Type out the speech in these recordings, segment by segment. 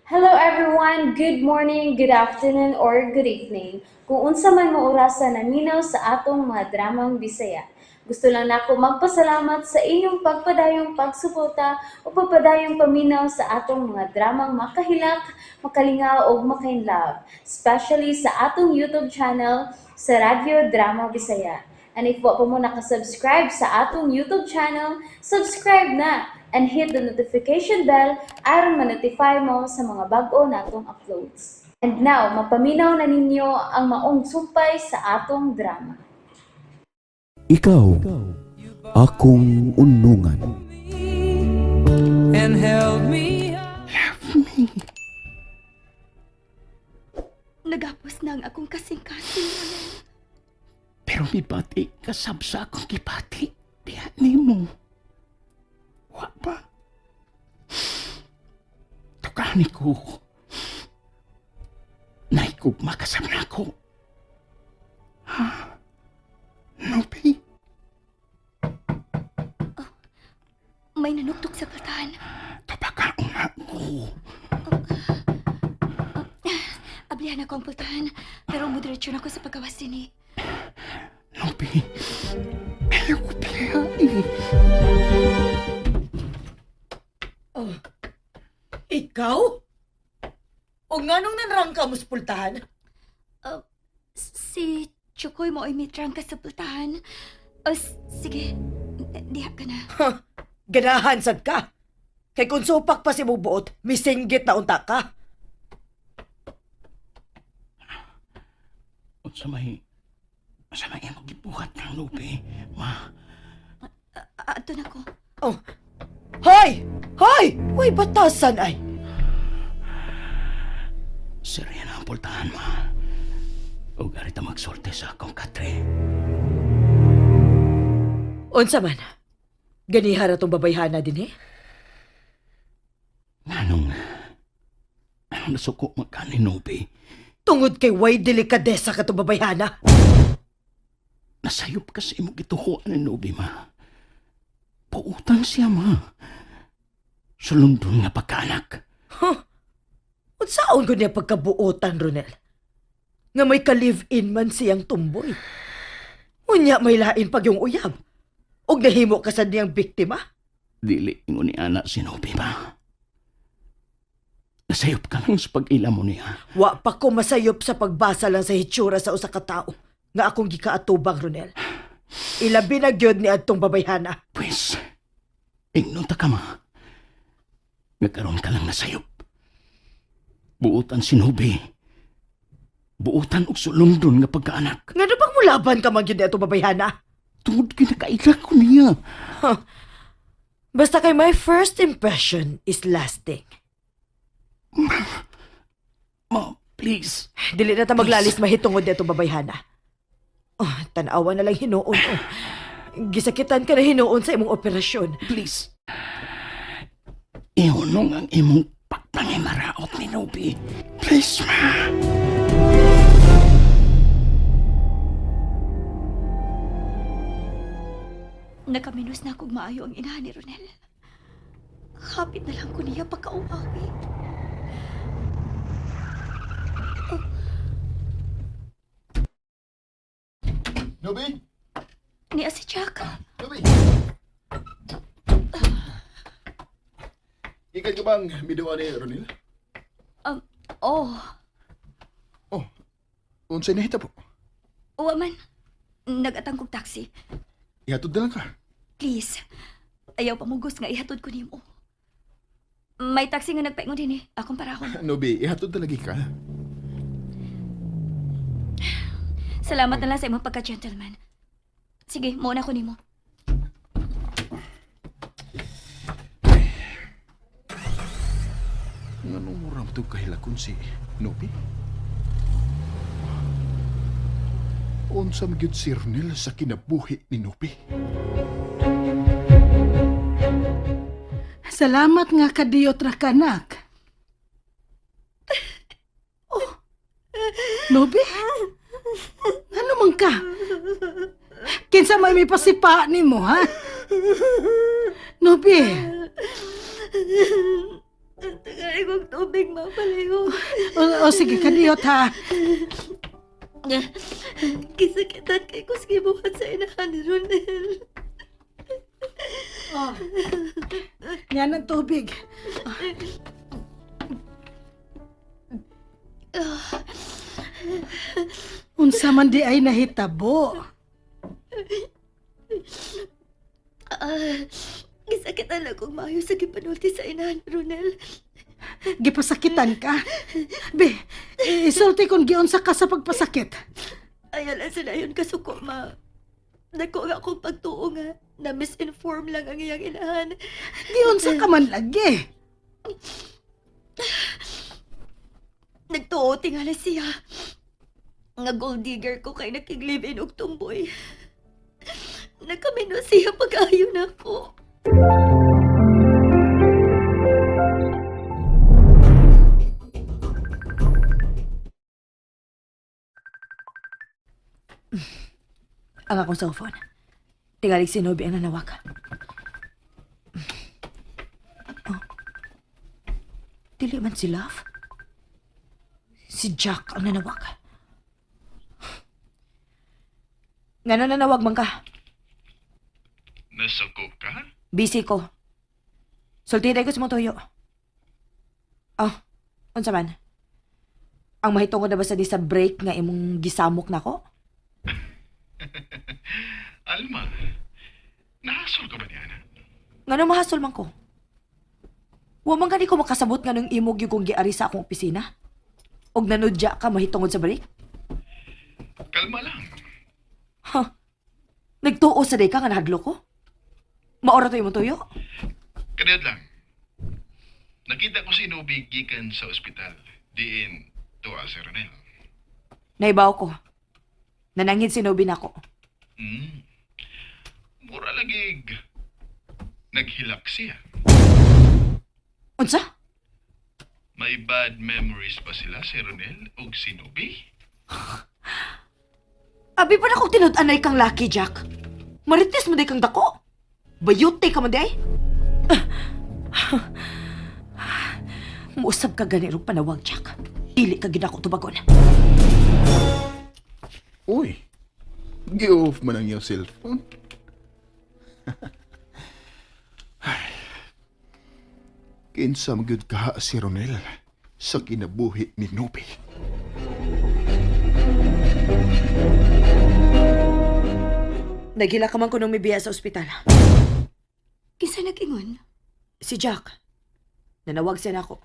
Hello everyone! Good morning, good afternoon, or good evening. Kung unsa man mo orasa naminaw sa atong mga dramang Bisaya. Gusto lang nako magpasalamat sa inyong pagpadayong pagsuporta o pagpadayong paminaw sa atong mga dramang makahilak, makalingaw ug makainlove, especially sa atong YouTube channel sa Radyo Drama Bisaya. And if wa pa mo nakasubscribe sa atong YouTube channel, subscribe na and hit the notification bell aron ma-notify mo sa mga bag-o natong uploads. And now, mapaminaw na ninyo ang maong sumpay sa atong drama. Ikaw, akong unungan. And held me. Nagapos na ang akong kasing-kasing, Ronel. Pero mibati kasab sa akong gibati. Diha nimo. Wa pa. Tukani ko. Naigugma kasab na ako. Ha? Nopi? May nanuktok sa pultahan. Tabaka una ko. Ablihan ako ang pultahan, pero mudiretso na ako sa pagkawas dinhi. Nopi. Ayaw ko piya eh. Oh, ikaw? O nganong nanrangka mo sa pultahan? Si Chokoy mo ay may trangka sa pultahan. O, sige, diha ka na. Ganahan sad ka. Kay kung supak pa si mong buot, misinggit na unta ka. Unsa may imong gibuhat kang Nopi, ma? Ato na ko. Oh. Hoy! Hoy! Uy, batasan ay. Serya na ang pultahan, ma. Ug arita magsulti sa akong katre. Unsa man? Ganiha ra tong babayhana din eh. Nganong, anong nasuko magkani Nopi? Tungod kay way delikadesa ka tong babayhana. Nasayop ka sa imong gituhuan ni Nobi, ma. Puutan siya, ma. Sulundon nga pagkaanak. Unsaon ko niya pagkabuotan, Ronel? Nga may ka-live-in man siyang tumboy. Unya may lain pag yung uyab. Og nahimo ka sa niyang biktima. Dili ingon ni ana si Nobi, ma. Nasayop ka lang sa pag-ila mo niya. Wa pa ko masayop sa pagbasa lang sa hitsura sa usa ka tawo nga akong gikaatubang, Ronel. Ilabi na gyud ni adtong babayhana. Pwes, ingnon ta ka, ma. Nga karon ka lang nasayop. Buotan si Nobi. Buotan og sulundon nga pagkaanak. Ngano bang mulaban ka man gyud ni atong babayhana? Tungod kay nakaila ko niya. Basta kay my first impression is lasting. Ma, please. Dili na ta maglalis mahitungod ni atong babayhana. Oh, tan-awa na lang hinuon. Oh. Gisakitan ka na hinuon sa imong operasyon. Please. Ihunong ang imong pagpangimaraot ni Nobi. Please, ma. Nakaminos na akong maayo ang inahan ni Ronel. Hapit na lang ko niya pagkauwawi. Nobi? Niya si Jack. Nobi! Ikan ka bang miduwa ni Ronil? Oh, Oh, unsay nahitabo? uwa man. Nagatang kog taxi. Ihatod na lang ka. Please. Ayaw pamugos nga ihatod ko nimo. May taxi nga nagpaingon din eh. Akong parahon. Nobi, ihatod na lagi ka. Salamat na lang sa imong pagka-gentleman. Sige, muna ko nimo. Nganong mura mo itong kahilakon si Nobi? Unsa man gyud si Ronil sa kinabuhi ni Nobi? Salamat nga kadiyot ra kanak. Oh. Nobi? Ano man ka? Kinsa may may pasipa nimo, ha? Nobi? Tagay kong tubig, ma. Palihog. O, o sige, kadiyot ha. Kisakitan kay ko sa gibuhat sa inahan ni Ronel. Oh. Yan ang tubig. Unsa man di ay nahitabo. Ah, gisakitan lang kong maayo sa gipanulti sa inahan ni Ronel. Gipasakitan ka. Be, isulti kung giunsa ka sa pagpasakit. Ayaw lang sila yun kasuko, ma. Nagko nga akong pagtuo nga na misinform lang ang iyang inahan. Giunsa ka man lagi. Nagtuo tingali siya. Nga gold digger ko kay nakiglive-in og tumboy. Nagkamino siya pag-ayo na ako. Ang akong cellphone. Tingalig si Nobi ang nanawag. Oh. Dili man si Love. Si Jack ang nanawag. Ngano nanawag man ka? Nasuko ka? Busy ko. Sulti ko sa mong tuyo. Oh, unsa man? Ang mahitungod na ba sa di sa break nga imong gisamok nako? Alma, nahasol ka ba niya, anak? Ngano mahasol man ko? Wa man gani ko makasabot nga nung imog yung kong giari sa akong opisina. Og nanudya ka mahitungod sa break? Kalma lang. Ha? Nagtuo sa day ka nga nahadlo ko? Maora to imong tuyo? Kadiyot lang. Nakita ko si Nobi gikan sa ospital. Diin, tuwa si Ronel. Naibaw ko. Nanangid si Nobi nako. Hmm. Mura lagig. Naghilak siya. Unsa? May bad memories ba sila si Ronel o si Nobi? Abi pa na kong tinud-anay kang laki, Jack. Marites mo day kang dako. Bayute ka man day. Muusab ka gani rong panawag, Jack. Dili ka gid ako tubagon. Uy, gi-off man ang iyong cellphone. Ay. Kinsa magyud ka si Ronel sa kinabuhi ni Nobi. Naghila ka man ko nung mibiya sa ospital. Kinsa nag-ingon? Si Jack. Nanawag siya nako.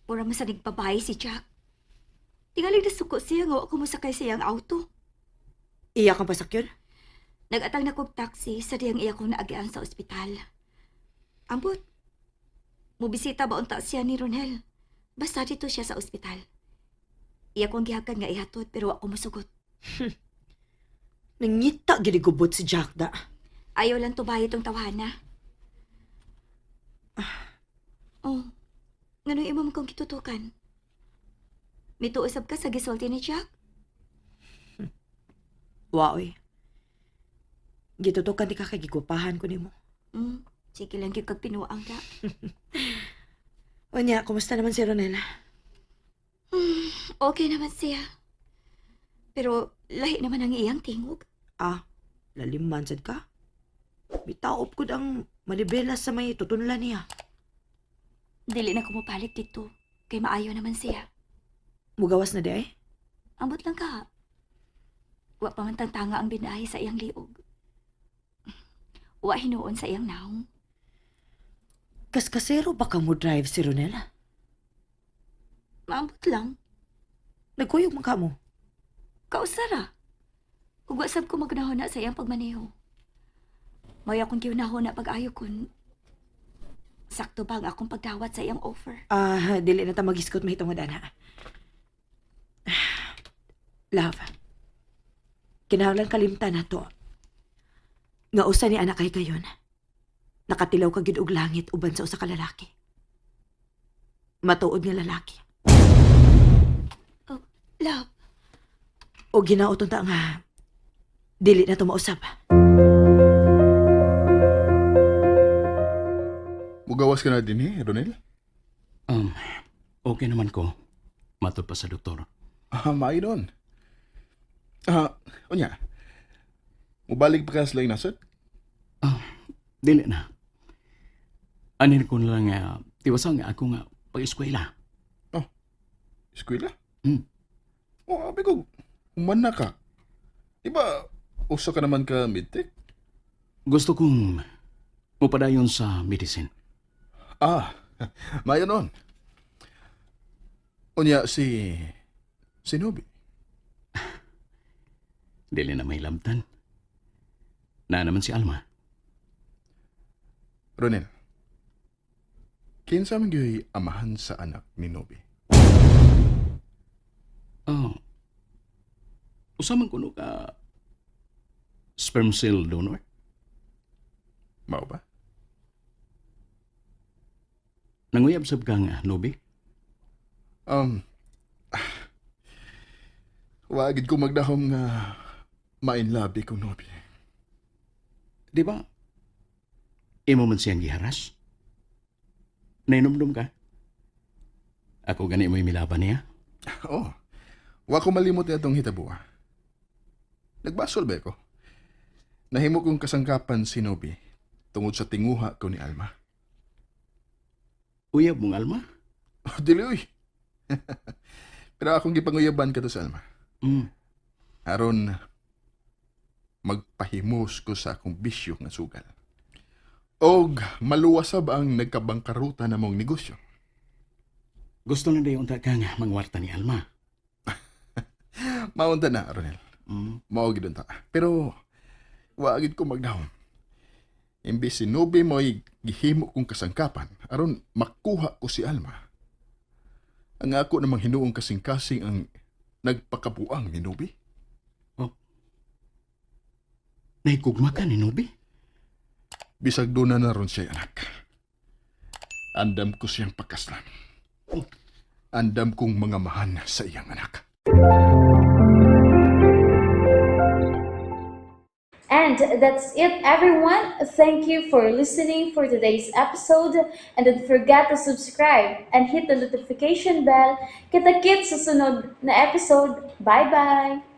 Mura man sa nagbabae si Jack. Tingalig nasuko siya nga wa ko mosakay sa iyang auto. Iya kang pasakyon? Nagatang na kog taxi sa diyang iya kong naagian sa ospital. Ambot. Mubisita ba unta siya ni Ronel? Basta dito siya sa ospital. Iya kong gihakan nga ihatod pero wa ko mosugot. Nangita ginigubot si Jack da. Ayaw lang tubayo itong tawhana. Oh, nganong imo man kong kitutukan? Mituusab ka sa gisulti ni Jack? Waoy. Gitutukan di ka kay gigupahan ko nimo. Sige lang gyud kag pinuang da. Unya, kumusta naman si Ronel? Okay naman siya. Pero lahi naman ang iyang tingog. Ah, lalim man sad ka. Bitaop ko ang malibela sa may tutunlan niya. Dili na kumupalik dito. Kay maayo naman siya. Mugawas na di ay? Ambot lang ka. Wa pa man tangtanga ang binahe sa iyang liog. Wa hinuon sa iyang naong. Kaskasero ba kang mo drive si Ronel? Maambot lang. Nagkuyog man ka mo. Kausara. Ug wa sab ko magnahuna sa iyang pagmaneho. Mao akong giunahon na pag-ayo kun sakto ba ang akong pagdawat sa iyang offer. Ah, dili na ta magiskot mahitungod ana. Love. Kinahanglan kalimtan nato. Nga usa ni anak kay kayon. Nakatilaw ka gid og langit uban sa usa ka lalaki. Matuod nga lalaki. Oh, love, O ginaoton ta nga dili na to mausab. Mugawas ka na din eh, Ronel? Okay naman ko. Matod pa sa doktor. Ah, maayo noon. Ah, unya. Mubalik pa ka sa laing nasod? Dili na. Anin ko na lang nga, tiwasan nga ako nga pag-eskwela. Oh, eskwela? Hmm. Oh, abi ko, human na ka. Di ba, usa ka naman ka midtech? Gusto kong mupadayon sa medicine. Ah, maayo noon. Unya, si Nobi. Dili na may lamtan. Na naman si Alma. Ronel, kinsa man gyud amahan sa anak ni Nobi? Oh. Usa man kuno ka sperm cell donor? Mao ba? Nanguyab sab ka nga, Nobi? Wagid ko magdahom nga mainlabi kong Nobi. Di ba? Imo man siyang giharas. Nainomdom ka? Ako gani mo'y milaban niya. Oh, wa ko malimot na itong hitabua. Nagbasol ba ko? Nahimo kong kasangkapan si Nobi tungod sa tinguha ko ni Alma. Uyab mong Alma? Oh, dili uy. Pero akong gipanguyaban ka to sa Alma. Aron magpahimos ko sa akong bisyo nga sugal. Og maluwasab ang nagkabangkaruta na mong negosyo. Gusto na dayon ta kang mangwarta ni Alma. Maunta na, Ronel. Mao gid unta. Pero wa gid ko magdahom. Imbis si Nobi mo'y gihimo kong kasangkapan aron makuha ko si Alma. Ang ako namang hinuong kasing-kasing ang nagpakabuang ni Nobi. Oh. Nahigugma ka ni Nobi? Bisag doon na naron siya, anak. Andam ko siyang pagkaslan. Andam kong mga mahan sa iyang anak. And that's it, everyone. Thank you for listening for today's episode. And don't forget to subscribe and hit the notification bell. Kita-kits sa sunod na episode. Bye-bye!